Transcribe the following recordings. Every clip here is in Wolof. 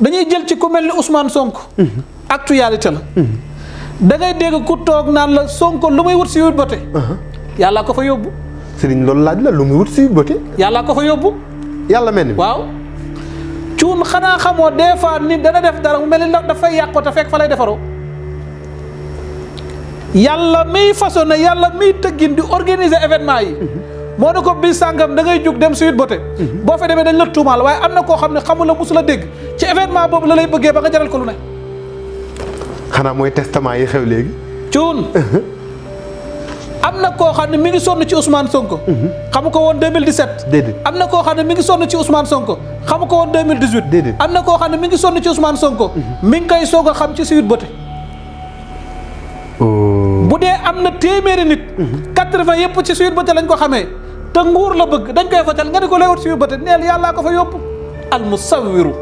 dañuy jël ci ku mel ni Ousmane Sonko. actualité la. da ngay dégg ku toog naan la Sonko lu muy wut si wut bote. yàlla ko fa yóbbu. Serigne loolu laaj la lu muy wut si bote. yàlla ko fa yóbbu. yàlla mel ni. waaw. cuun xanaa xamoo des fois nit dana def dara mu mel ni dafay yàqoo te fekk fa lay defaroo. yàlla miy façonné yàlla miy tëggin di organiser événement yi. moo ne ko bii sàngam da ngay jóg dem Sweet Beauté. boo fa demee dañ la tuumaal waaye am na koo xam ne xamul la musu la dégg ci événement boobu la lay bëggee ba nga jaral ko lu ne. xanaa mooy testament yi xew léegi. cuun am na koo xam ne mi ngi sonn ci Ousmane Sonko. xamu ko woon 2017. déedéet am na koo xam ne mi ngi sonn ci Ousmane Sonko xamu ko woon 2018. déedéet am na koo xam ne mi ngi sonn ci Ousmane Sonko. mi ngi koy soog a xam ci Sweet Beauté. bu dee am na téeméeri nit. 80 yëpp ci Sweet Beauté lañ ko xamee. te nguur la bëgg dañ koy fatal nga ne ko lay wut Sweet Beauté neel yàllaa ko fa yóbbu. al musawwiru.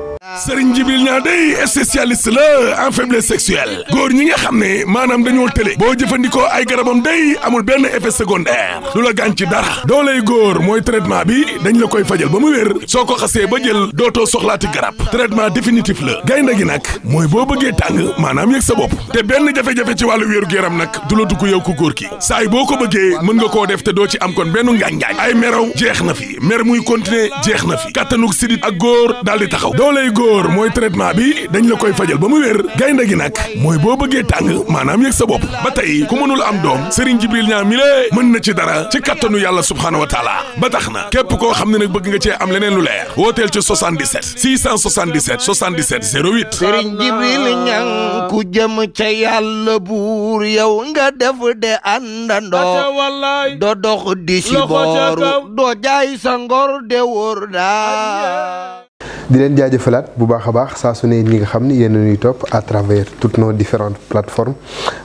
Serigne Djibril Niang day spécialiste la en faiblesse sexuelle góor ñi nga xam ne maanaam dañoo tële boo jëfandikoo ay garabam day amul benn effet secondaire du la gaañ ci dara dooley góor mooy traitement bi dañ la koy fajal ba mu wér soo ko xasee ba jël dootoo soxlaati garab traitement définitif la gaynde gi nag mooy boo bëggee tàng maanaam yëg sa bopp te benn jafe-jafe ci wàllu wéeru yaram nag du la dugg yow ku góor ki saay boo ko bëggee mën nga koo def te doo ci am kon benn ngaañ-ngaañ ay meraw jeex na fi mer muy continuer jeex na fi kattanug sidit ak góor daal di taxaw dooley góor mooy traitement bi dañ la koy fajal ba mu wér gaynde gi nag mooy boo bëggee tàng maanaam yëg sa bopp ba tey ku mënul am doom Serigne Djibril Niang mi lée mën na ci dara ci kattanu yàlla subhaanahu wa taala ba tax na képp koo xam ne nag bëgg nga cee am leneen lu leer wooteel ci 77 677 77 08 Serigne Djibril Niang ku jëm ca yàlla buur yow nga def de àndandoo doo dox di si booru doo jaay sa ngor de wóor daa di leen jaajëfalaat bu baax a baax saa su ne ñi nga xam ne yéen a ñuy topp à travers toutes nos différentes plateformes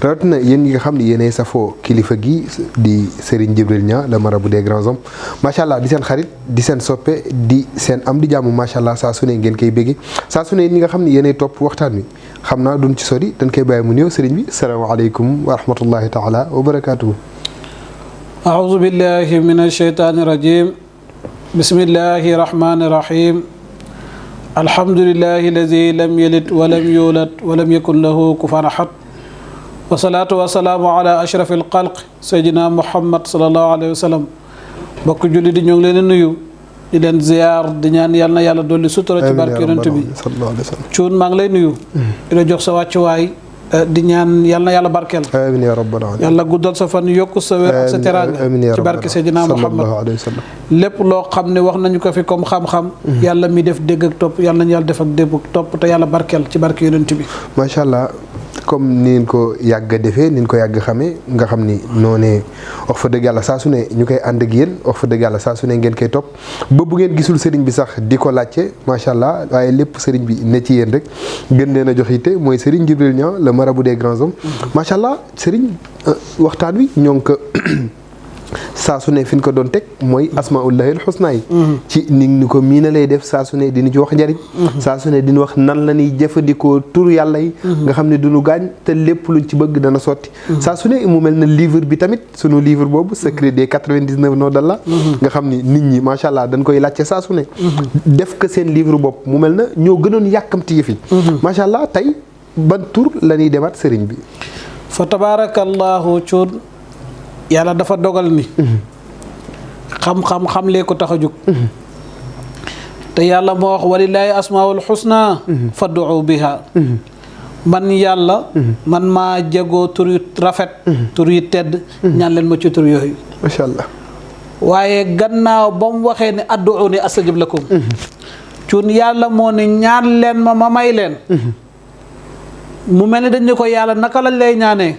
rawatina yéen ñi nga xam ne yéenay safoo kilifa gi di Serigne Djibril Niang le marabout des grands hommes macha allah di seen xarit di seen soppe di seen am di jàmm macha allah saa su ne ngeen koy bégge saa su ne ñi nga xam ne yéenay topp waxtaan wi xam naa duñ ci sori dañ koy bàyyi mu néew Serigne bi salaamaaleykum wa rahmatullahi taala wa barakaatuhu. aouzu billahi min asheytaani rajim bismillahi rahmaani rahim. alhamdulillahi alladi lam yalid walam yulad walam yakun lahu kufuwan ahad wa salaatu wa salaamu ala ashraf alxalq sayyidina muhammad sallallahu alayhi wa sallam mbokk julli di ñoo ngi leen nuyu di leen ziyaar di ñaan yàlla na yàlla dolli sutura ci barke yonent bi cuun maa ngi lay nuyu di la jox sa wàccuwaay di ñaan yàlla na yàlla barkeel amiin yaa rabbal aalamiin yàlla guddal sa fan yokk sa wér ak sa teraanga ci barke Seydina Muhammad lépp loo xam ne wax nañu ko fi comme xam-xam yàlla mi def dégg ak topp yàlla nañu yàlla def ak dégg ak topp te yàlla barkeel ci barke yonent bi macha allah comme ni ngeen ko yàgg a defee ni ngeen ko yàgg xamee nga xam ni noonee wax fa dëgg yàlla saa su ne ñu koy ànd ak yéen wax fa dëgg yàlla saa su ne ngeen koy topp ba bu ngeen gisul sëriñ bi sax di ko laajte macha allah waaye lépp sëriñ bi ne ci yéen rek gën leen a jox yitte mooy Serigne Djibril Niang le marabout des grands hommes macha allah sëriñ waxtaan wi ñoo ngi ko saa su ne fi ñu ko doon teg mooy asmaullahil xusna yi ci ni ñu ko miina lay def saa su ne dina ci wax njariñ saa su ne dina wax nan la ñuy jëfandikoo tur yàlla yi nga xam ne duñu gaañ te lépp luñ ci bëgg dana sotti saa su ne mu mel na livre bi tamit sunu livre boobu secret des 99 noms d'Allah nga xam ni nit ñi macha allah dañ koy laajte saa su ne def ko seen livre bopp mu mel na ñoo gënoon yàkkamti yëf yi macha allah tey ban tur la ñuy demaat sëriñ bi fa tabarakallahu cuun yàlla dafa dogal ni xam-xam xamlee ko tax a jóg te yàlla moo wax walillaahi asmaul xusna fad'u biha man yàlla man maa jagoo tur yu rafet tur yu tedd ñaan leen ma ci tur yooyu macha allah waaye gannaaw ba mu waxee ne ad'uuni astajib lakum cuun yàlla moo ne ñaan leen ma may leen mu mel ni dañ ne ko yàlla naka lañ lay ñaanee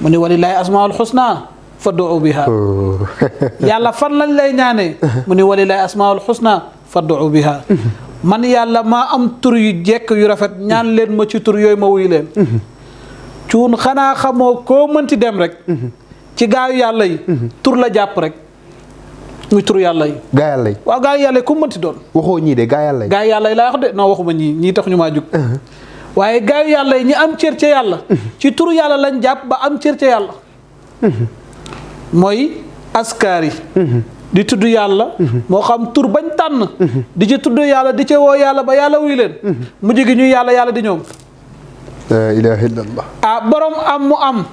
mu ne walillaahi asmaul xusna fad'u biha yàlla fan lañ lay ñaanee mu ne walillaahi asmaul xusna fad'u biha man yàlla maa am tur yu jekk yu rafet ñaan leen ma ci tur yooyu ma wuyu leen cuun xanaa xamoo koo mënti dem rek ci gaayu yàlla yi tur la jàpp rek muy tur yàlla yi gaa yàlla yi waaw gaayu yàlla yi ku mënti doon waxoo ñii de gaa yàlla yi gaayu yàlla yi laa wax de non waxuma ñii tax ñu maa jug waaye gaayu yàlla yi ñi am cër ca yàlla ci turu yàlla lañ jàpp ba am cër ca yàlla mooy askar yi di tudd yàlla moo xam tur bañ tànn di ci tudd yàlla di ci woo yàlla ba yàlla wuy leen mujj gi ñuy yàlla di ñoom la ilaha illallah borom am mu am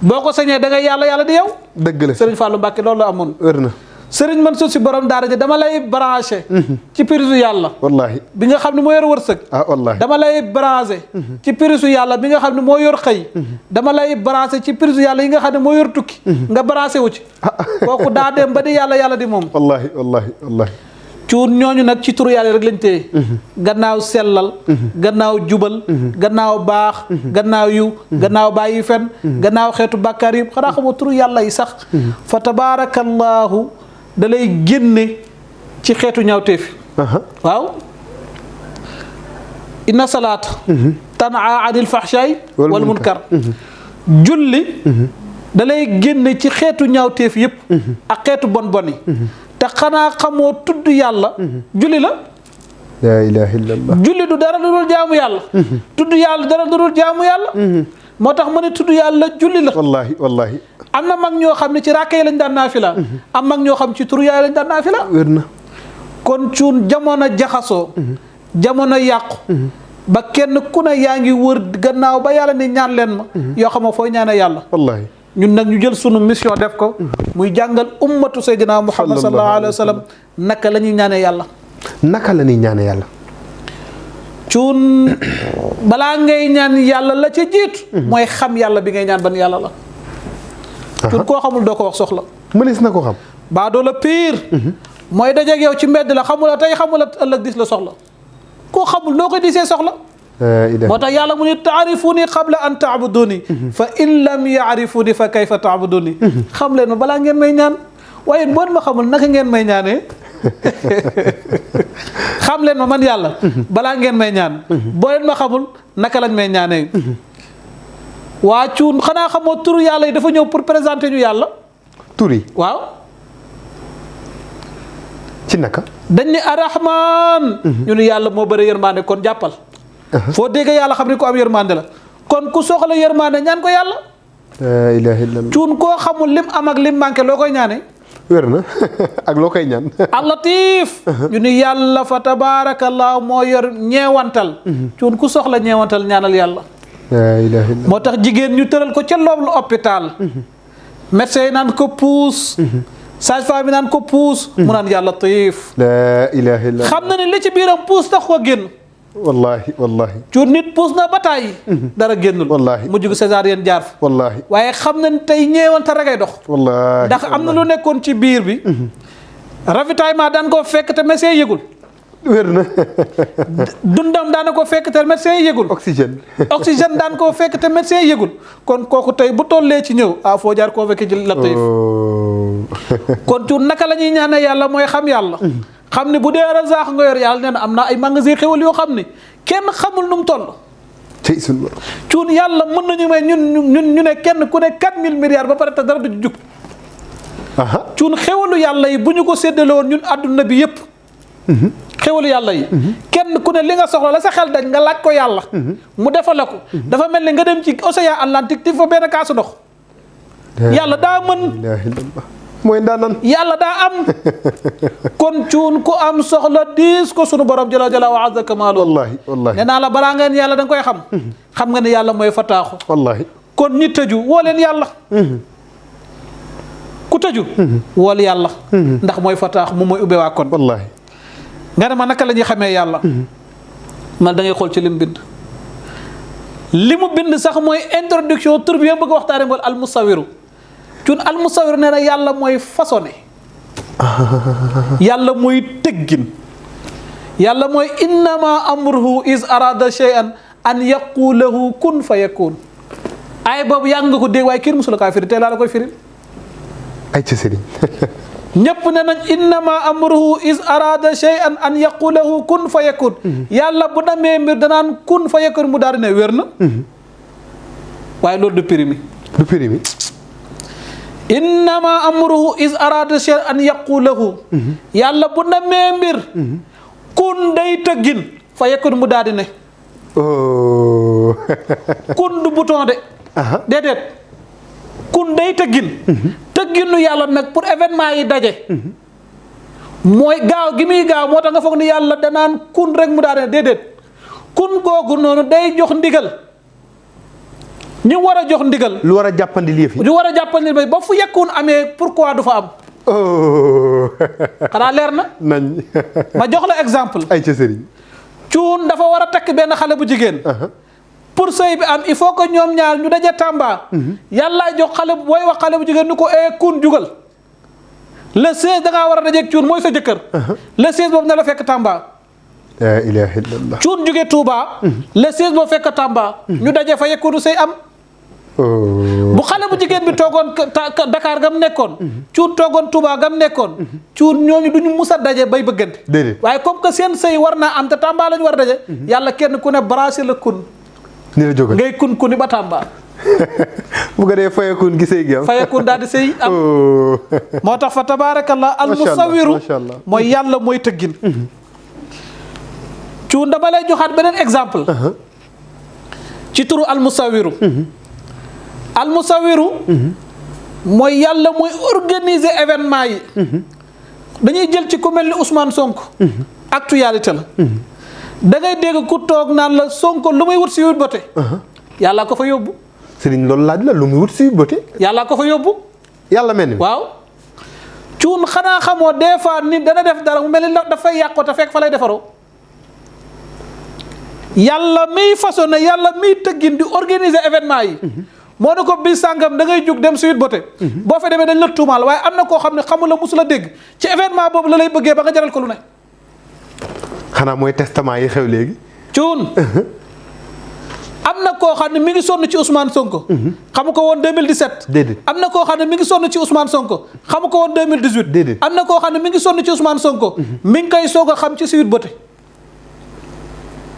boo ko sañee da ngay yàlla di yow dëgg la Serigne Fallou Mbacké loolu la amoon wér na Serigne Mansour Sy borom daara ji dama lay branché ci pirisu yàlla wallahi bi nga xam ne moo yor wërsëg wallahi dama lay branché ci pirisu yàlla bi nga xam ne moo yor xëy dama lay branché ci pirisu yàlla yi nga xam ne moo yor tukki nga branché wu ci kooku daa dem ba di yàlla di moom wallahi wallahi wallahi cuun ñooñu nag ci turu yàlla rek lañ téye gannaaw sellal gannaaw jubal gannaaw baax gannaaw yiw gannaaw bàyyi fen gannaaw xeetu bàkkaar yi xanaa xamoo turu yàlla yi sax fa tabaarakallaahu da lay génne ci xeetu ñaawteefi waaw inna salaata tanha anil fahshaay wal munkar julli da lay génne ci xeetu ñaawteef yëpp ak xeetu bon bon yi te xanaa xamoo tudd yàlla julli la la ilaha illallah julli du dara lu dul jaamu yàlla tudd yàlla dara lu dul jaamu yàlla moo tax ma ne tudd yàlla julli la wallahi wallahi am na mag ñoo xam ne ci ràkka yi lañ daan naafila am mag ñoo xam ci turu yàlla lañ daan naafila wér na kon cuun jamono jaxasoo jamono yàqu ba kenn ku ne yaa ngi wër gannaaw ba yàlla ni ñaan leen ma yoo xam ne fooy ñaane yàlla wallahi ñun nag ñu jël sunu mission def ko muy jàngal ummatu sayyidina Muhammad sallallahu alayhi wa sallam naka la ñuy ñaanee yàlla naka la ñuy ñaane yàlla cuun balaa ngay ñaan yàlla la ca jiitu mooy xam yàlla bi ngay ñaan ban yàlla la cuun koo xamul doo ko wax soxla mënees na ko xam baa doo la piir mooy dajeeg yow ci mbedd la xamula tey xamula ëllëg dis la soxla koo xamul noo koy disee soxla moo tax yàlla mu ni taarifuni qabla an taabuduni fa in lam yaarifuni fa kayfa taabuduni xam leen ma balaa ngeen may ñaan waaye boo ma xamul naka ngeen may ñaanee xam leen ma man yàlla balaa ngeen may ñaan boo leen ma xamul naka lañ may ñaanee waa cuun xanaa xamoo turu yàlla yi dafa ñëw pour présenter ñu yàlla tur yi waaw ci naka dañ ni arrahman ñu ni yàlla moo bëri yërmande kon jàppal foo dégg yàlla xam ni ko am yërmande la kon ku soxla yërmande ñaan ko yàlla la ilaha illallah cuun koo xamul lim am ak lim manqué loo koy ñaane wér na ak loo koy ñaan allatif ñu ni yàlla fa tabarakallah moo yor ñeewantal cuun ku soxla ñeewantal ñaanal yàlla la ilaha illallah moo tax jigéen ñu tëral ko ca loolu hôpital médecin yi naan ko puus sage-femme bi naan ko puus mu naan yàlla latif la ilaha illallah xam na ne li ci biiram puus tax ko génn wallahi wallahi cuun nit puus na bataay dara génnul wallahi mujj gu césarienne jaar fa wallahi waaye xam na ne tey ñeewante ragay dox wallahi ndax am na lu nekkoon ci biir bi ravitaillement daan ko fekk te médecin yëgul wér na dundam daan ko fekk te médecin yëgul oxygène oxygène daan koo fekk te médecin yëgul kon kooku tey bu tollee ci ñëw foo jaar convoqué ci latif kon cuun naka la ñuy ñaanee yàlla mooy xam yàlla xam ne bu dee razaax nga yor yàlla nee na am naa ay magasin xéwal yoo xam ne kenn xamul nu mu toll tey suñu cuun yàlla mën nañu may ñun ñu ne kenn ku ne 4000 milliards ba pare te dara du jug cuun xéwalu yàlla yi bu ñu ko séddale woon ñun àdduna bi yëpp xéwalu yàlla yi kenn ku ne li nga soxla la sa xel dañ nga laaj ko yàlla mu defal la ko dafa mel ni nga dem ci océan Atlantique ti fa benn kaasu ndox yàlla daa mën mooy ndaanan yàlla daa am kon cuun ku am soxla diis ko sunu borom jalla jalla wa azza kamaalu wallahi wallahi nee naa la balaa ngeen yàlla da nga koy xam xam nga ne yàlla mooy fataaxu wallahi kon ñi tëju woo leen yàlla ku tëju wool yàlla ndax mooy fataaxu moom mooy ubbewaa kon wallahi nga ne ma naka la ñuy xamee yàlla man da ngay xool ci li mu bind li mu bind sax mooy introduction tur bi bëgg waxtaane mooy al musawiru cun al musawiru nee na yàlla mooy façonné yàlla mooy tëggin yàlla mooy innama amruhu is arada shay'an an yaqulahu kun fa yakun ay boobu yàgg nga ko dégg waaye kenn musula kaa firi tey laa la koy firi ay ci sëriñ ñëpp ne nañ innama amruhu is arada shay'an an yaqulahu kun fa yakun yàlla bu namee mbir danaan kun fa yakun mu daal di ne wér na waaye loolu du périmé du périmé innama amruhu is arada shay'an an yaqulahu yàlla bu namee mbir kun day tëggin fa yakun mu daal di ne kun du bouton de déedéet kun day tëggin tëgginu yàlla nag pour événement yi daje mooy gaaw gi muy gaaw moo tax nga foog ni yàlla danaan kun rek mu daane déedéet kun googu noonu day jox ndigal ñu war a jox ndigal lu war a jàppandi lii ñu war a jàppandi ba fu yekkoon amee pourquoi du fa am xanaa leer na nañ ma jox la exemple ay ca sëriñ cuun dafa war a takk benn xale bu jigéen pour sëy bi am il faut que ñoom ñaar ñu daje Tamba yàlla jox xale booy wax xale bu jigéen ni ko kun jugal le 16 da ngaa war a dajeeg cuun mooy sa jëkkër le 16 boobu na la fekk Tamba la ilaha illallah cuun jóge Touba le 16 boobu fekk Tamba ñu daje fa yekkoonu sëy am bu xale bu jigéen bi toogoon Dakar gam nekkoon cuun toogoon Touba gam nekkoon cuun ñooñu duñu mus a daje bay bëggante déedéet waaye comme que seen sëy war naa am te Tamba lañu war a daje yàlla kenn ku ne branché la kun ni la jógal ngay kun kuni ba Tamba bu ko dee fayakun gi sëy gi am fayakun daal di sëy am moo tax fa tabaarakallah al musawiru macha allah mooy yàlla mooy tëggin cuun dama lay joxaat beneen exemple ci turu al musawiru al musawiru mooy yàlla mooy organiser événement yi dañuy jël ci ku mel ni Ousmane Sonko actualité la da ngay dégg ku toog naan la Sonko lu muy wut si wut bote yàlla ko fa yóbbu sëriñ loolu laaj la lu muy wut si bote yàlla ko fa yóbbu yàlla mel ni waaw cuun xanaa xamoo des fois nit dana def dara mu mel ni dafay yàqoo te fekk fa lay defaroo yàlla miy façonné yàlla miy tëggin di organiser événement yi moo ne ko bi sàngam da ngay jóg dem Sweet Beauté boo fa demee dañ la tuumaal waaye am na koo xam ne xamul la musu la dégg ci événement boobu la lay bëggee ba nga jaral ko lu ne xanaa mooy testament yi xew léegi cuun am na koo xam ne mi ngi sonn ci Ousmane Sonko xamu ko woon 2017 déedéet am na koo xam ne mi ngi sonn ci Ousmane Sonko xamu ko woon 2018 déedéet am na koo xam ne mi ngi sonn ci Ousmane Sonko mi ngi koy soog a xam ci Sweet Beauté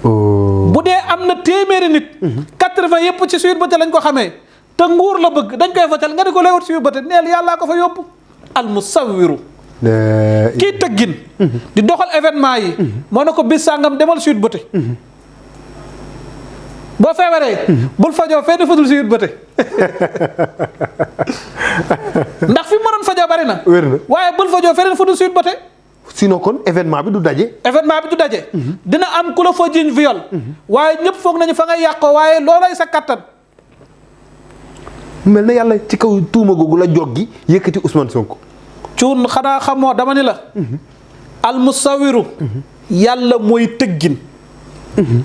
bu dee am na téeméeri nit 80 yëpp ci Sweet Beauté lañ ko xamee te nguur la bëgg dañ koy votal nga ne ko lay wut Sweet Beauté neel yàllaa ko fa yóbbu al musawiru kii tëggin di doxal événement yi moo ne ko bis sàngam demal Sweet Beauté boo feebaree bul fajoo fee defadul Sweet Beauté ndax fi mu mënoon fajoo bari na wér na waaye bul fajoo fee defadul Sweet Beauté sinon kon événement bi du daje événement bi du daje dina am ku la fa jiñ viol waaye ñëpp foog nañu fa ngay yàqoo waaye loolay sa kattan mel na yàlla ci kaw tuuma googu la joggi yëkkati Ousmane Sonko cuun xanaa xamoo dama ni la al musawiru yàlla mooy tëggin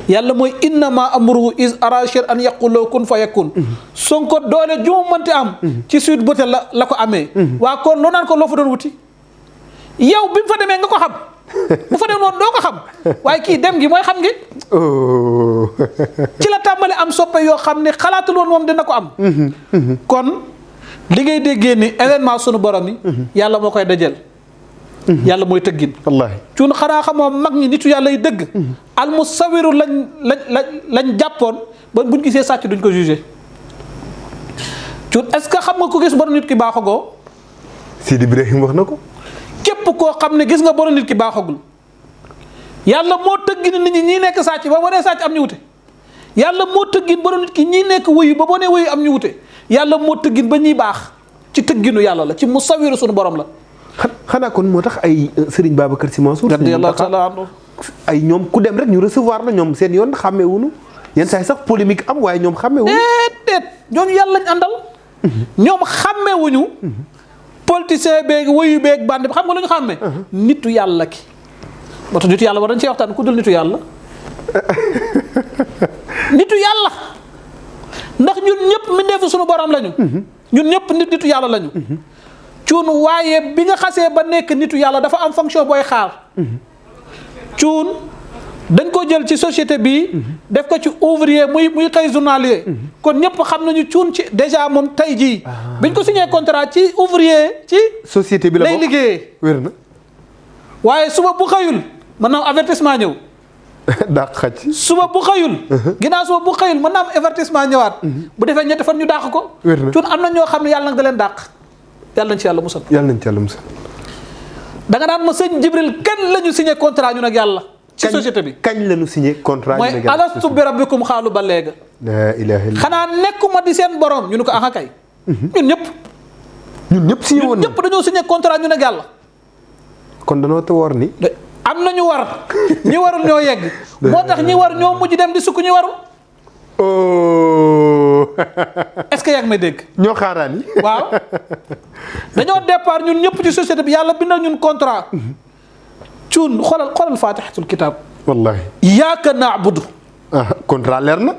yàlla mooy innama amruhu is ara shay'an an yaqula kun fa yakun Sonko doole ju mu mënti am ci Sweet Beauté la ko amee waa kon loo naan ko loo fa doon wuti yow bi mu fa demee nga ko xam bu fa dem noonu doo ko xam waaye kii dem gi mooy xam ngi ci la tàmbali am soppe yoo xam ne xalaatul woon moom dina ko am kon li ngay déggee ni événement sunu borom yi yàlla moo koy dajal yàlla mooy tëggin wallaahi cuun xanaa xamoo mag ñi nitu yàlla yi dëgg al musawiru lañ jàppoon ba buñ gisee sàcc duñ ko jugé cuun est-ce que xam nga ko gis borom nit ki baaxagoo Sidi Ibrahim wax na ko képp koo xam ne gis nga borom nit ki baaxagul yàlla moo tëggin nit ñi ñii nekk sàcc ba boo nee sàcc am ñu wute yàlla moo tëggin borom nit ki ñii nekk wuyu ba boo nee wuyu am ñu wute yàlla moo tëggin ba ñuy baax ci tëgginu yàlla la ci musawiru suñu borom la xanaa kon moo tax ay Serigne Babacar Sy Mansour radiyallahu taala anhu ay ñoom ku dem rek ñu recevoir la ñoom seen yoon xàmmeewuñu yenn saa yi sax polémique am waaye ñoom xàmmeewuñu déedéet ñooñu yàlla lañ àndal ñoom xàmmeewuñu politicien beeg wuyu beeg bande bi xam nga lu ñu xàmmee nitu yàlla ki moo tax nitu yàlla war dañ cee waxtaan ku dul nitu yàlla nitu yàlla ndax ñun ñëpp mbindeefu suñu borom lañu ñun ñëpp nitu yàlla lañu cuun waaye bi nga xasee ba nekk nitu yàlla dafa am fonction booy xaar cuun dañ ko jël ci société bi def ko ci ouvrier muy xëy journalier kon ñëpp xam nañu cuun ci déjà moom tey jii biñ ko signé contrat ci ouvrier ci société bi la lay liggéeyee wér na waaye suba bu xëyul mën naa am avertissement ñëw dàq xaj suba bu xëyul ginnaaw suba bu xëyul mën naa am avertissement ñëwaat bu defee ñetti fan ñu dàq ko cuun am na ñoo xam ne yàlla nag da leen dàq yàlla nañ ci yàlla musal yàlla nañ ci yàlla musal da nga naan ma sëñ Jibril kañ la ñu signé contrat ñun ak yàlla ci société bi kañ la ñu signé contrat mooy alastu bi rabbikum xaalu ba léegi la ilaha illa xanaa nekkuma di seen borom ñu ne ko aha kay ñun ñëpp ñun ñëpp signé woon ñun ñëpp dañoo signé contrat ñu ne yàlla. kon danoo te woor ni. am na ñu war ñi warul ñoo yegg moo tax ñi war ñoo mujj dem di sukk ñi warul. Est-ce que yaa ngi may dégg. ñoo xaaraan yi. waaw dañoo départ ñun ñëpp ci société bi yàlla bindal ñun contrat. cuun xoolal faatixatul kitaab. wallaahi. iyyaka na'budu. contrat leer na.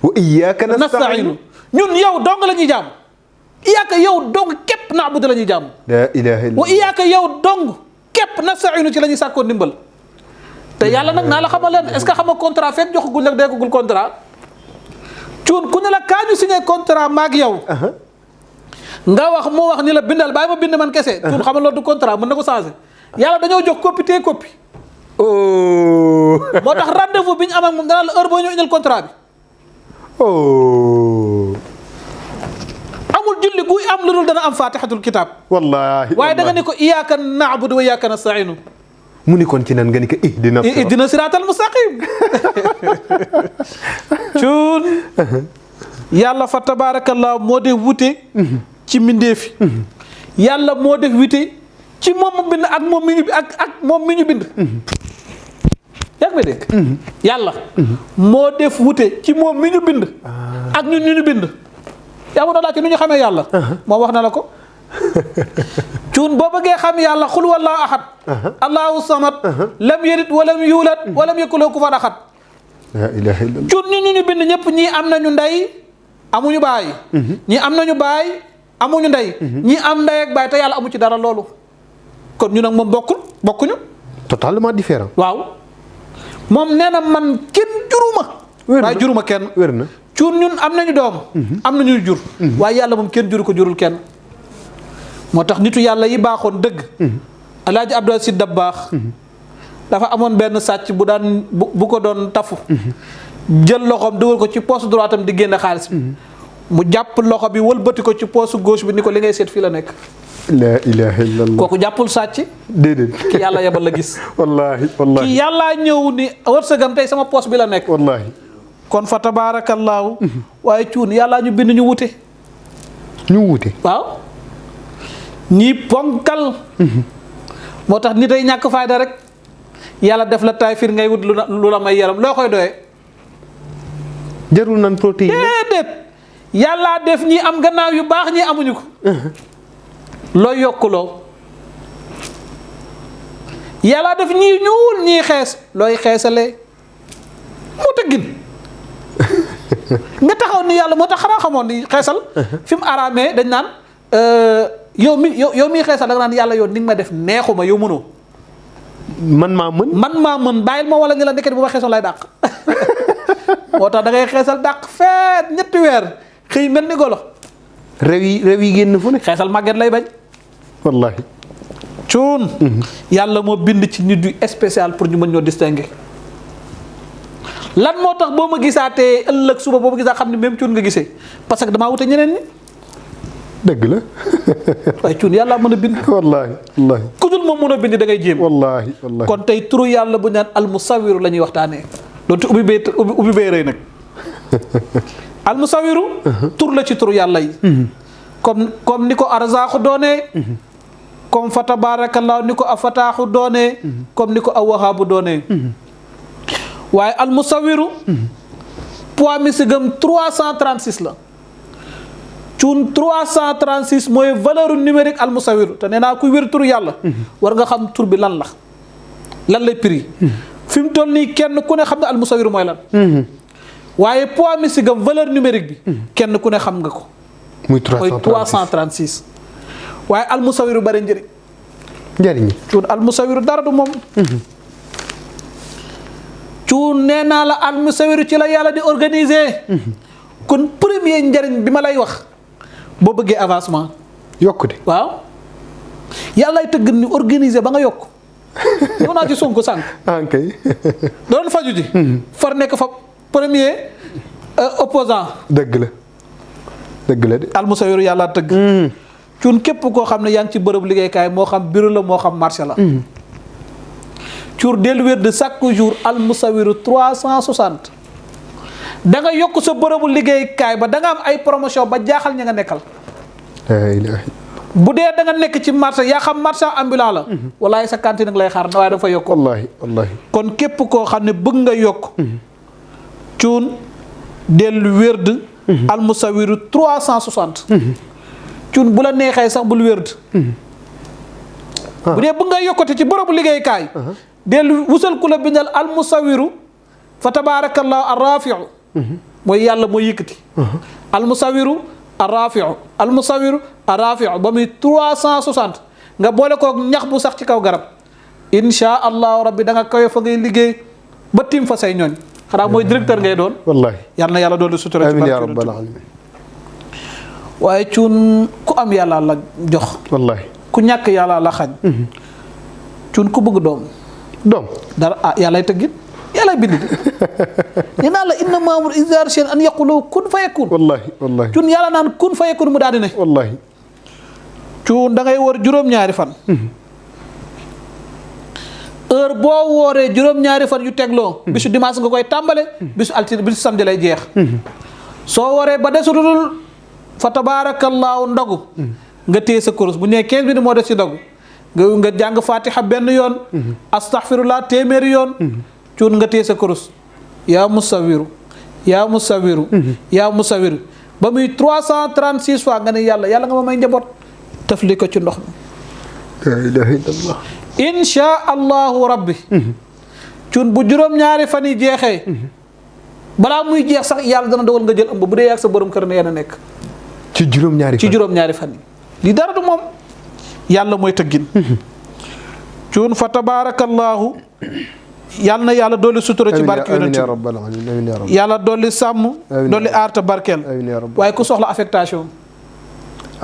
wa iyyaka nasta'iinu. ñun yow dong la ñuy jaam. iyyaka yow dong képp na'budu la ñuy jaam. la ilaha illallah. wa iyyaka yow dong képp nasta'iinu ci la ñuy sàkkoo ndimbal. te yàlla nag naa la xamal leen est-ce que xam nga contrat fekk joxagul nag deegagul contrat. cuun ku ne la kaa ñu signé contrat maag yow. nga wax mu wax ni la bindal bàyyi ma bind man kese. cuun xam nga loolu du contrat mën na ko changer. yàlla dañoo jox copie te copie. moo tax rendez-vous bi ñu am ak moom danaa la heure boo ñëw indil contrat bi. amul julli guy am lu dul dana am faatixatul kitaab. wallaahi. waaye da nga ni ko iyyaka na'budu wa iyyaka nasta'iinu. mu ni kon ci nan nga ni ko ihdina siraatal mustaqim. cuun yàlla fa tabaarakallah moo def wute. ci mbindeefi. yàlla moo def wute. ci moom mu bind ak moom mi ñu ak moom mi ñu bind. yaa ngi may dégg. yàlla. moo def wute ci moom mi ñu bind. ak ñun ñu bind. yaa ngi doon laajte nu ñu xamee yàlla. moo wax na la ko. cuun boo bëggee xam yàlla xul wallaahu ahad. allahu samad. lam yalid walam yuulad walam yakul lahu kufuwan ahad. la ilaha illallah. cuun ñu bind ñëpp ñii am nañu ndey amuñu baay. ñii am nañu baay amuñu ndey. ñii am ndey ak baay te yàlla amu ci dara loolu. kon ñu nag moom bokkuñu. totalement différent. waaw moom nee na man kenn juruma. waaye juruma kenn. wér na cuun ñun am nañu doom. am nañu jur. waaye yàlla moom kenn juru ko jurul kenn. moo tax nitu yàlla yi baaxoon dëgg. Alaaji Abdou Aziz Dabakh. dafa amoon benn sàcc bu daan bu ko doon tafu. jël loxoom dugal ko ci poche droite am di génne xaalis bi. mu jàpp loxo bi wëlbati ko ci poche gauche bi ni ko li ngay seet fii la nekk. la ilaha illallah. kooku jàppul sàcc. déedéet. ki yàlla yebal la gis. wallaahi wallaahi. ki yàllaa ñëw ni wërsëgam tey sama poche bi la nekk. wallaahi. kon fa tabaarakallaahu. waaye cuun yàllaa ñu bind ñu wute. ñu wute. waaw. ñii ponkal. moo tax ni day ñàkk fayda rek. yàlla def la taay fiir ngay wut lu la may yaram loo koy doyee. jarul nan protéine. déedéet. yàllaa def ñii am gannaaw yu baax ñii amuñu ko. looy yokkuloo. yàllaa def ñii ñuul ñii xees looy xeesalee. moo tëggin. nga taxaw ni yàlla moo tax xanaa xamoon ni xeesal. fi mu araamee dañ naan yow mi xeesal da nga naan yàlla yow ni nga ma def neexuma yow mënoo. man maa mën. bàyyil ma wala nga la ndeket bu ma xeesal lay dàq. moo tax da ngay xeesal dàq feet 3 weer xëy mel ni golo. rew yi génn fu ne. xeesal màgget lay bañ. wallaahi. cuun. yàlla moo bind ci nit yu spécial pour ñu mën ñoo distinguer. lan moo tax boo ma gisaatee ëllëg suba boo ma gisaa xam ne même cuun nga gisee parce que damaa wute ñeneen ñi. dëgg la. waaye cuun yàlla mën a bind. wallaahi wallaahi. ku dul moom mën a bind da ngay jéem. wallaahi wallaahi. kon tey turu yàlla bu ñu naan almusawiru la ñuy waxtaanee. doonte ubbi bee rëy nag. almusawiru. tur la ci turu yàlla yi. comme ni ko arzaaxu doonee. comme fa tabaarakallaahu ni ko afataaxu doonee. comme ni ko awahaabu doonee. waaye almusawiru. poids misigam 336 la. cuun 336 mooy valeur numérique almusawiru te nee naa kuy wér turu yàlla. war nga xam tur bi lan la. lan lay prix. fi mu toll nii kenn ku ne xam ne almusawiru mooy lan. waaye poids misigam valeur numérique bi. kenn ku ne xam nga ko. muy 336. waaye almusawiru bari njëriñ. njëriñ. cuun almusawiru dara du moom. cuun nee naa la almusawiru ci la yàlla di organiser. kon premier njëriñ bi ma lay wax. boo bëggee avancement. yokkute. waaw. yàlla lay tëgg ni organiser ba nga yokk. ñëw naa ci Sonko sànq. kay. doon faju ji. far nekk fa premier opposant. dëgg la de. almusawiru yàlla tëgg. cuun képp koo xam ne yaa ngi ci bërëb liggéeykaay moo xam bureau la moo xam marché la. cuur del wér de chaque jour almusawiru 360. da nga yokk sa bërëbu liggéeykaay ba da nga am ay promotion ba jaaxal ña nga nekkal. bu dee da nga nekk ci marché yaa xam marchand ambulant la wallaahi sa cantine nag lay xaar waaye dafa yokk wallaahi kon képp koo xam ne bëgg nga yokk cuun dellu wérd almusawiru 360 cuun bu la neexee sax bul wérd bu dee bëgg nga yokkate ci bërëbu liggéeykaay dellu wusal ku la bindal almusawiru fa tabarakallahu arrafiu mooy yàlla mooy yëkkati almusawiru arrafiu ba muy 360 nga boole koog ñax bu sax ci kaw garab insha allahu rabbi da nga kawe fa ngay liggéey ba tim fa say ñooñ xanaa mooy directeur ngay doon wallaahi yal na yàlla doolu sutura ci amiin yaa barke rabbal alamin waaye cuun ku am yàlla la jox wallaahi ku ñàkk yàlla la xañ cuun ku bëgg doom dara yàllay tëggit yàllay bind di nee naa la inna maamur isar seen an yaqulu kun fa yakun wallaahi cuun yàlla naan kun fa yakun mu daal di ne wallaahi cuun da ngay wër juróom-ñaari fan heure boo wooree juróom-ñaari fan yu tegloo bisu dimanche nga koy tàmbale bisu altine bisu samedi lay jeex soo waree ba desutul fa tabaarakallaahu ndogu nga téye sa kurus bu nee 15 minutes moo des ci ndogu nga jàng fatiha benn yoon astaghfirullah téeméeri yoon cuun nga téye sa kurus yaa musawiru ba muy 336 fois nga ne yàlla nga ma may njaboot tafli ko ci ndox mi la ilaha illallah insha allahu rabbi cuun bu juróom-ñaari fan yi jeexee balaa muy jeex sax yàlla dana dogal nga jël ëmb bu dee yàgg sa borom kër ne yéen a nekk ci juróom-ñaari fan yi li dara du moom yàlla mooy tëggin cuun fa tabarakallahu yàlla na yàlla dolli sutura ci barke yonent yàlla dolli sàmm dolli aarta barkeel waaye ku soxla affectation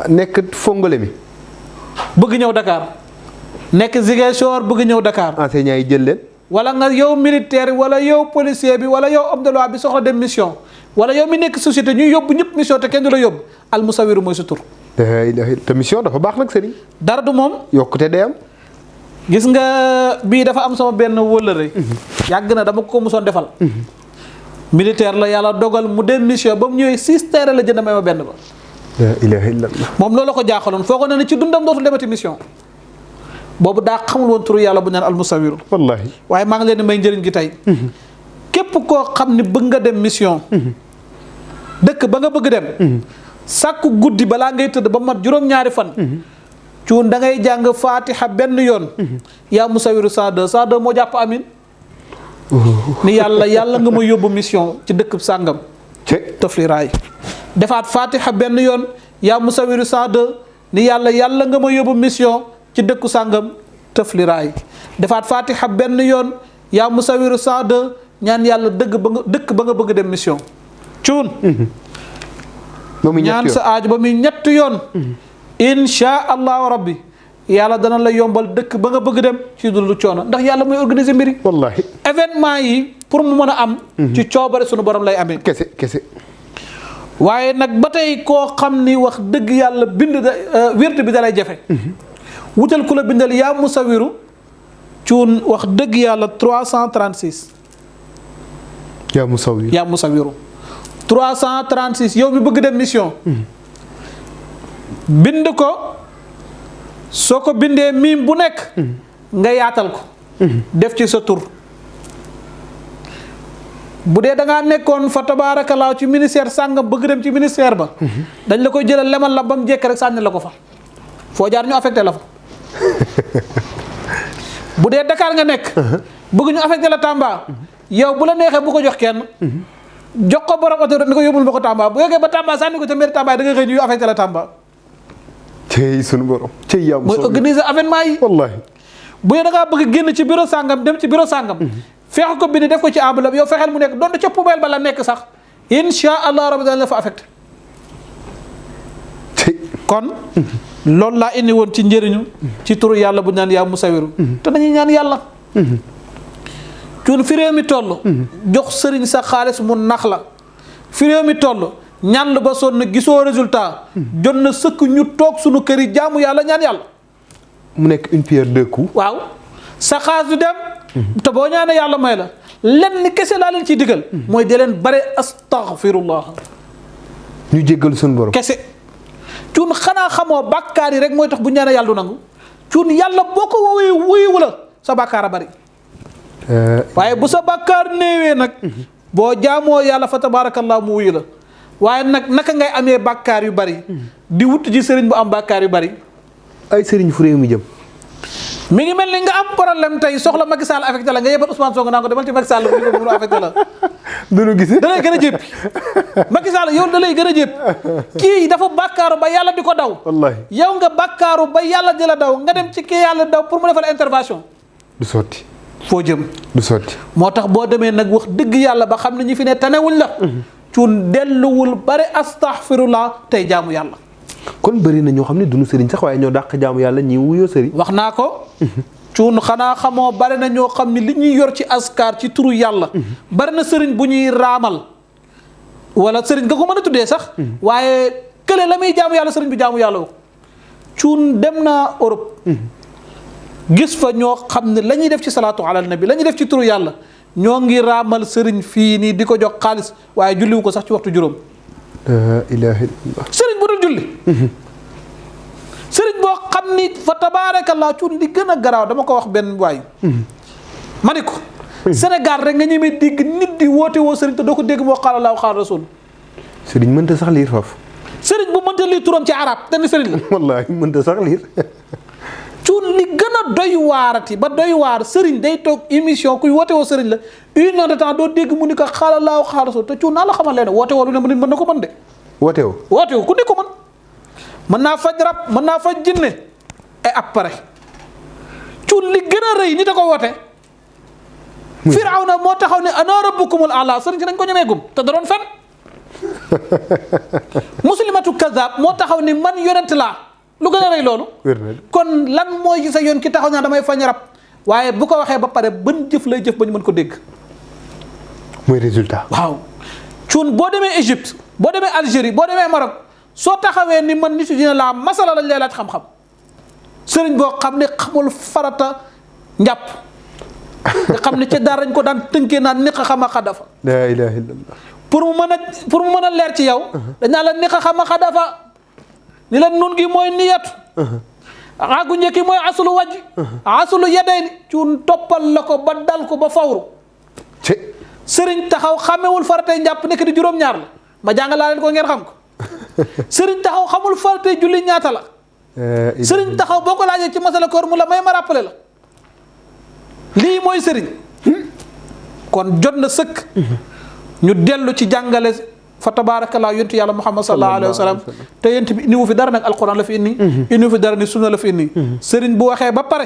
nekk fongole mi bëgg ñëw Dakar nekk Ziguinchor bëgg ñëw Dakar enseignant yi jël leen wala nga yow militaire wala yow policier bi wala yow homme de loi bi soxla dem mission wala yow mi nekk société ñuy yóbbu ñëpp mission te kenn du la yóbbu almusawiru mooy sa tur te mission dafa baax nag sëriñ dara du moom yokkute day am gis nga bii dafa am sama benn wëllëre yàgg na dama ko musoon defal militaire la yàlla dogal mu dem mission ba mu ñëwee 6 terrain la jënd may ma benn ba la ilaha illallah moom loolu ko jaaxaloon foo ko ne ci dundam dootul demati mission boobu daa xamul woon turu yàlla bu ñaan almusawiru wallahi waaye maa ngi leen di may njëriñ gi tey képp koo xam ne bëgg nga dem mission dëkk ba nga bëgg dem sàkku guddi balaa ngay tëdd ba mat juróom-ñaari fan cuun da ngay jàng fatiha benn yoon yaa musawiru 102 moo jàpp amin ni yàlla nga ma yóbbu mission ci dëkk sàngam tafli raay defaat fatiha benn yoon yaa musawiru 102 ni yàlla nga ma yóbbu mission ci dëkku sàngam tafli raay defaat fatiha benn yoon yaa musawiru 102 ñaan yàlla dëkk ba nga bëgg dem mission cuun ñaan sa aaju ba muy ñett yoon insha allahu rabbi yàlla dana la yombal dëkk ba nga bëgg dem ci dul coono ndax yàlla mooy organiser mbiri wallahi événement yi pour mu mën a am ci coobare sunu borom lay amee kese waaye nag ba tey koo xam ni wax dëgg yàlla wird bi dalay jafe wutal ku la bindal yaa musawiru cuun wax dëgg yàlla 336 yaa musawiru 336 yow mi bëgg dem mission bind ko soo ko bindee miim bu nekk nga yaatal ko def ci sa tur bu dee da ngaa nekkoon fa tabaarakallaahu ci ministère sàngam bëgg dem ci ministère ba dañ la koy jëlal lemal la ba mu jekk rek sànni la ko fa foo jaar ñu affecté la fa bu dee Dakar nga nekk bëgg ñu affecté la Tamba yow bu la neexee bu ko jox kenn jox ko borom oto ni ko yóbbul ma ko Tamba bu yeggee ba Tamba sànni ko te mairie Tamba da nga xëy ñu affecté la Tamba tey sunu borom tey yaa mooy organiser événement yi wallahi bu dee da ngaa bëgg génn ci bureau sàngam dem ci bureau sàngam fexe ko bind def ko ci enveloppe yow fexeel mu nekk doon ca poubelle ba la nekk sax insha allah rabbi dana la fa affecté kon loolu laa indi woon ci njëriñu ci turu yàlla bu ñaan yaa musawiru te dañuy ñaan yàlla cuun fi réew mi toll jox sëriñ sa xaalis mu nax la fi réew mi toll ñaan ba sonn gisoo résultat jot na sëkk ñu toog suñu kër yi jaamu yàlla ñaan yàlla mu nekk une pierre deux coups waaw sa xaalis du dem te boo ñaanee yàlla may la lenn kese laa leen ciy digal mooy di leen bare astaghfirullah ñu jéggal suñu borom kese cuun xanaa xamoo bàkkaar yi rek mooy tax bu ñaanee yàlla du nangu cuun yàlla boo ko woowee wuyu la sa bàkkaar a bari waaye bu sa bàkkaar néewee nag boo jaamoo yàlla fa tabaarakallah mu wuyu la waaye nag naka ngay amee bàkkaar yu bari di wut ji sëriñ bu am bàkkaar yu bari ay sëriñ fu réew mi jëm mi ngi mel ni nga am problème tey soxla Macky Sall affecté la nga yebal Ousmane Sonko naa ko demal ci Macky Sall mu affecté la duñu gis da lay gën a jéppi Macky Sall yow da lay gën a jépp kii dafa bàkkaaru ba yàlla di ko daw wallahi yow nga bàkkaaru ba yàlla di la daw nga dem ci kii yàlla daw pour mu defal intervention du sotti foo jëm du sotti moo tax boo demee nag wax dëgg yàlla ba xam ne ñi fi ne tanewuñ la cuun delluwul bari astaghfirullah tey jaamu yàlla kon bëri na ñoo xam ne duñu sëriñ sax waaye ñoo dàq jaamu yàlla ñi wuyoo sëriñ wax naa ko cuun xanaa xamoo bari na ñoo xam ne li ñuy yor ci askar ci turu yàlla bari na sëriñ bu ñuy raamal wala sëriñ nga ko mën a tuddee sax waaye kële la muy jaamu yàlla sëriñ bi jaamu yàlla cuun dem na Europe gis fa ñoo xam ne la ñuy def ci salaatu ala nabi la ñuy def ci turu yàlla ñoo ngi raamal sëriñ fii nii di ko jox xaalis waaye julliwu ko sax ci waxtu juróom la ilaha illallah sëriñ bu dul julli sëriñ boo xam ni fa tabaarakallah cuun li gën a garaaw dama ko wax benn waay ma ni ko Sénégal rek nga ñemee dégg nit di woote woo sëriñ te doo ko dégg moo qaala Allaahu qaala rasul sëriñ mënta sax liir foofu sëriñ bu mënta lii turam ci arab te ni sëriñ la wallahi mënta sax liir cuun li gën a doy waarati ba doy waar sëriñ day toog émission kuy woote woo sëriñ la 1 heure de temps doo dégg mu ni ko qaala Allaahu qaala rasul te cuun naa la xamal leen woote woo lu ne mën na ko mën de woote woo woote woo ku ne ko mën naa faj rab mën naa faj jinne et après cuun li gën a rëy ni da ko woote Firawna moo taxaw ne ana rabbukumul a'la sëriñ si dañ ko ñemee gum te da doon fen muslimatu kazab moo taxaw ni man yonent laa lu gën a rëy loolu kon lan mooy sa yoon ki taxaw naa damay fañ rab waaye bu ko waxee ba pare ban jëf lay jëf ba ñu mën ko dégg mooy résultat waaw cuun boo demee Égypte boo demee Algérie boo demee Maroc soo taxawee ni man nitu dina laa masala lañ lay laaj xam-xam sëriñ boo xam ne xamul farata njàpp nga xam ne ca daara dañ ko daan tënkee naan niqa xama xadafa la ilaha illallah pour mu mën a leer ci yow dañ naan la niqa xama xadafa ni la nun gi mooy niyatu aagu njëkki mooy asulu wajj asulu yadayni cuun toppal la ko ba dal ko ba fawru sëriñ taxaw xamewul faratay njàpp nekk di juróom-ñaar la ma jàngalaa leen ko ngeen xam ko sëriñ taxaw xamul faratay julli ñaata la sëriñ taxaw boo ko laajee ci masala koor mu la may ma rappelé la lii mooy sëriñ kon jot na sëkk ñu dellu ci jàngale fa tabarakallah yontu yàlla muhammad sallallahu alayhi wa sallam te yent bi indi wu fi dara nag alquran la fi indi indi wu fi dara ni sunna la fi indi sëriñ bu waxee ba pare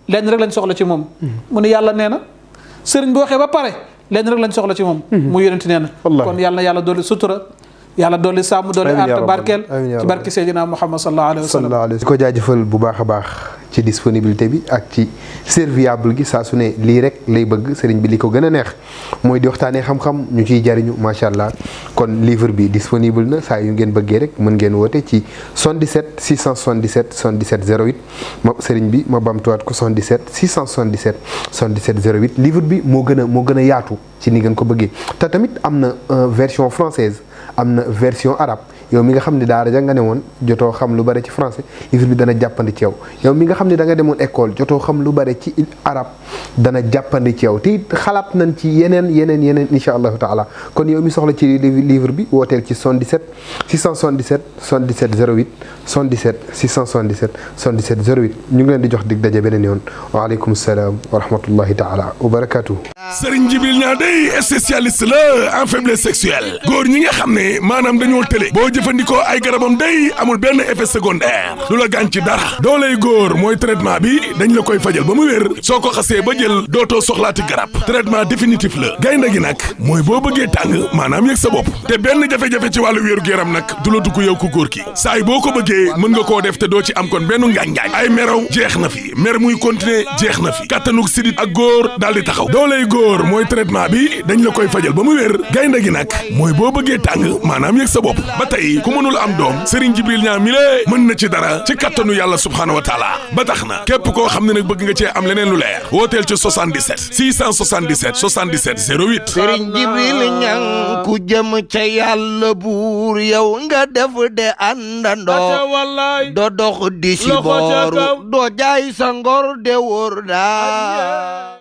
lenn rek lañ soxla ci moom mu ne yàlla nee na sëriñ bu waxee ba pare lenn rek lañ soxla ci moom mu yonent nee na kon yàlla na yàlla dooli sutura yàlla dooli sàmm dooli aar barkeel ci barki Seydina Muhammad sallallahu alayhi wa sallam di ko jaajëfal bu baax a baax ci disponibilité bi ak ci serviable gi saa su ne lii rek lay bëgg sëriñ bi li ko gën a neex mooy di waxtaanee xam-xam ñu ciy jariñu macha allah kon livre bi disponible na saa yu ngeen bëggee rek mën ngeen woote ci 77 677 77 08 ma sëriñ bi ma bamtuwaat ko 77 677 77 08 livre bi moo gën a yaatu ci ni ngeen ko bëggee te tamit am na version française am na version arabe yow mi nga xam ne daara ja nga ne woon jotoo xam lu bare ci français livre bi dana jàppandi ci yow yow mi nga xam ne da nga demoon école jotoo xam lu bare ci arabe dana jàppandi ci yow te it xalaat nañ ci yeneen insha allahu taala kon yow mi soxla ci livre bi wooteel ci 77 677 77 08 77 677 77 08 ñu ngi leen di jox dig daje beneen yoon waaleykum salaam wa rahmatullahi taala wa barakatuhu. Serigne Djibril Niang day spécialiste la en faiblesse sexuelle góor ñi nga xam ne maanaam dañoo tële boo jëfandikoo ay garabam day amul benn effet secondaire du la gaañ ci dara dooley góor mooy traitement bi dañ la koy fajal ba mu wér soo ko xasee ba jël dootoo soxlaati garab traitement définitif la gaynde gi nag mooy boo bëggee tàng maanaam yëg sa bopp te benn jafe-jafe ci wàllu wéeru yaram nag du la dugg yow ku góor ki saay boo ko bëggee mën nga koo def te doo ci am kon benn ngaañ-ngaañ ay meraw jeex na fi mer muy continuer jeex na fi kattanug sidit ak góor daal di taxaw dooley góor mooy traitement bi dañ la koy fajal ba mu wér gaynde gi nag mooy boo bëggee tàng maanaam yëg sa bopp ba tey day ku mënul am doom Serigne Jibril Niang mi lée mën na ci dara ci kattanu yàlla subhaanahu wa taala ba tax na képp koo xam ne nag bëgg nga cee am leneen lu leer wooteel ci 77 677 77 08 Serigne Jibril Niang ku jëm ca yàlla buur yow nga def de àndandoo doo dox di si booru doo jaay sa ngor de wóor daa